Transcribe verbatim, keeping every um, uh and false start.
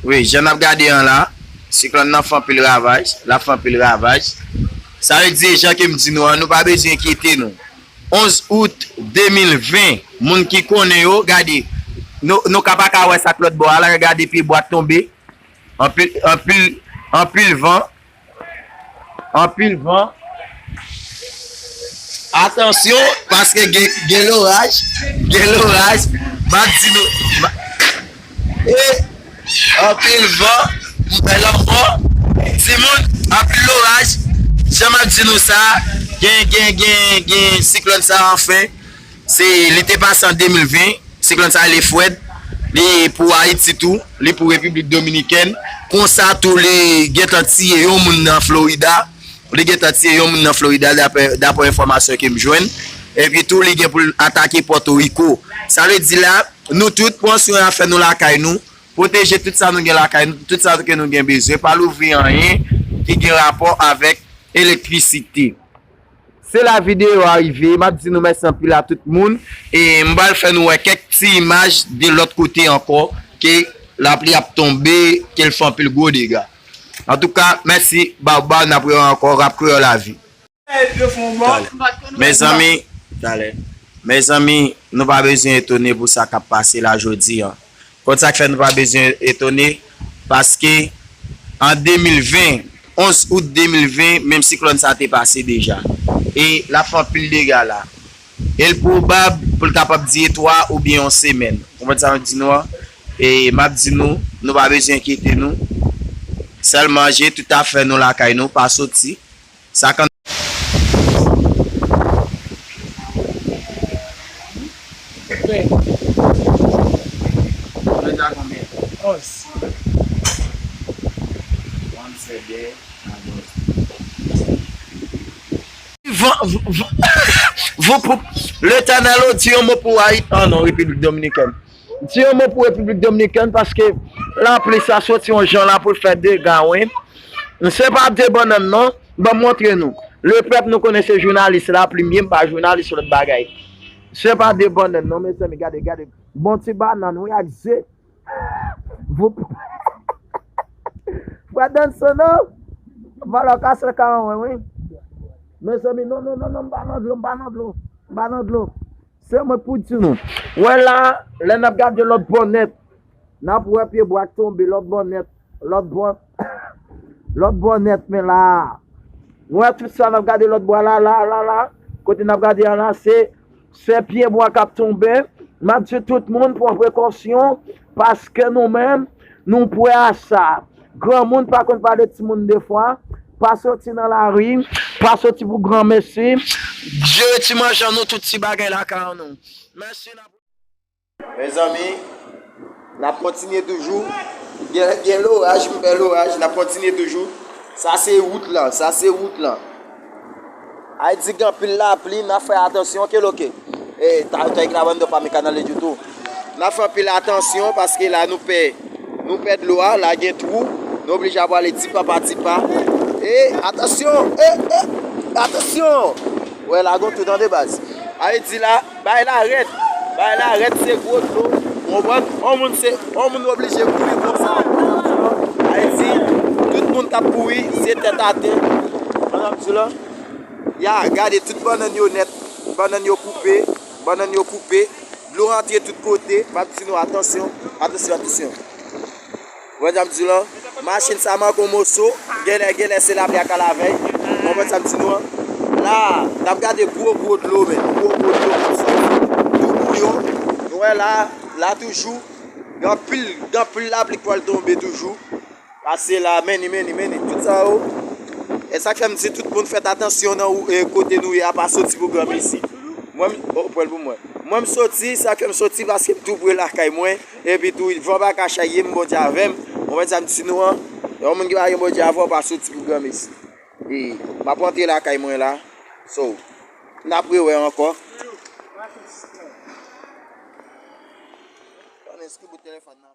Wi, jan n ap gade an la, siklòn nan fè anpil ravaj, l ap fè anpil ravaj. Sa vle di, jan ke m di nou an, nou pa bezwen enkyete nou. Onz out de mil ven, moun ki konnen yo, gade, nou, nou ka pa ka wè sa k lòt bò a la, gade pye bwa tonbe, anpil, anpil, anpil van, anpil van. Atansyon, paske gen, gen loraj, gen loraj. M ap di nou, ma- e, anpil van, m fè lanmò. Timoun, anpil loraj. Jan m ap di nou sa, gen, gen, gen, gen siklòn sa anfen. Se, li te pase an de mil ven, siklòn sa rele Fred, li pou Ayiti tou, li pou Repiblik Dominikèn. Konsa tou, li gentan tiye yon moun nan Florida. Li gentan tiye yon moun nan Florida, dapre, dapre enfòmasyon ke m jwenn. Epi tou, li gen pou l atake Pòtoriko. Sa vle di la, nou tout, pran swen afè nou lakay nou, pwoteje tout sa nou gen lakay nou, tout sa ke nou gen bezwen, pa louvri anyen ki gen rapò avèk elektrisite. Se la videyo a rive. M ap di nou mèsi anpil a tout moun. E m pral fè nou wè kèk ti imaj de lòt kote ankò, ke lapli ap tonbe, ke l fè anpil gwo dega. Antouka, mèsi, bawbaw, n ap rewè ankò, Rap Kreyòl Lavi. Talè. Mezanmi, talè. Mezanmi, nou pa bezwen etone pou sa k ap pase la jodi a. Konn sa k fè nou pa bezwen etone? Paske an de mil ven, onz out de mil ven, menm siklòn sa te pase deja. E l ap fè anpil dega la. E l pwobab pou l kapab dire twa oubyen yon semèn. Ou konprann sa m ap di nou an? E m ap di nou, nou pa bezwen enkyete nou. Sèlman je tout afè nou lakay nou, pa soti. Sa kan Ven. Mwen ta konbyen? Onz. Wan se de, a dòz. Van, van, van, Letènèl, ou di yon mo pou Ayiti. Ah non, Repiblik Dominikèn. Di yon mo pou Repiblik Dominikèn, paske lapli sa soti yon jan la pou l fè dega, wi. Se pa de bannann non, ban m montre nou. Lepèp, nou konnen se jounalis lapli m ye, m pa jounalis lòt bagay. Se pa de bannann non, mezanmi, gade, gade. Bon ti bannann, wi, ak ze. Vou Frè Danson non. Valè ka se ka anwen, wi. Mezanmi, non, non, non, non, m pa nan dlo, m pa nan dlo. M pa nan dlo. Se mwen pou di nou. Wè la, lè n ap gade lòt bò nèt, n ap wè pye bwa k tonbe lòt bò nèt, lòt bò, lòt bò nèt, men la. Wè tout sa n ap gade lòt bò la, la, la, la. Kote n ap gade a la, se, se pye bwa k ap tonbe. M ap di tout moun pran prekosyon, paske nou menm, nou prè a sa. Granmoun pa konn pale timoun defwa. Pa soti nan lari, pa soti pou granmesi. Jere ti manje an nou, tout ti bagay lakay an nou. Mèsi, n ap Mezanmi, n ap kontinye toujou. Gen, gen loraj, m fè loraj, n ap kontinye toujou. Sa se wout lan, sa se wout lan. Ayiti gen anpil lapli, n ap fè atansyon, oke, oke. E, ta, ta, grabando pa mi canal de YouTube. N ap fè anpil atansyon, paske la nou pè, nou pè dlo a, la gen twou, nou oblije ap prale tipa pa tipa. E, atansyon, e, e, atansyon! Wè, la gon twou, tande baz. Ayiti la, Bay la rèd. Bay la rèd, se gwo dlo. Ou konprann? On moun se, on moun oblije kouri konsa. Sa vle di, tout moun k ap kouri, se tèt atè. Pandan m di w la, ya, gade tout bannann yo nèt. Bannann yo koupe. Bannann yo koupe. Dlo rantre tout kote. M ap di nou, atansyon. Atansyon, atansyon. Ou konprann sa m di w lan? Machin sa manke yon moso. Genlè, genlè se lapli ak alavèy. Ou konprann sa m di nou an? La, n ap gade gwo, gwo dlo, men. Gwo, gwo dlo k ap soti. Tou bouyon. Nou wè la, la toujou. Gen anpil, gen anpil lapli k pral tonbe toujou. Pase la, meni, meni, meni. Tout sa yo. E sa k fè m di tout moun fèt atansyon nan ou, e, kote nou ye a, pa soti pou granmesi. Mwen, m, o, pran l pou mwen. Mwen, m soti, sa k fè m soti, paske m tou pre lakay mwen. Epi tou, van pa ka chaye m, Bondye avè m. Ou konprann sa m di nou an? Yon moun ki pa gen Bondye avè w, pa soti pou granmesi. E, m ap rantre lakay mwen la. So, n ap rewè ankò. Pandan ki bout telefòn nan?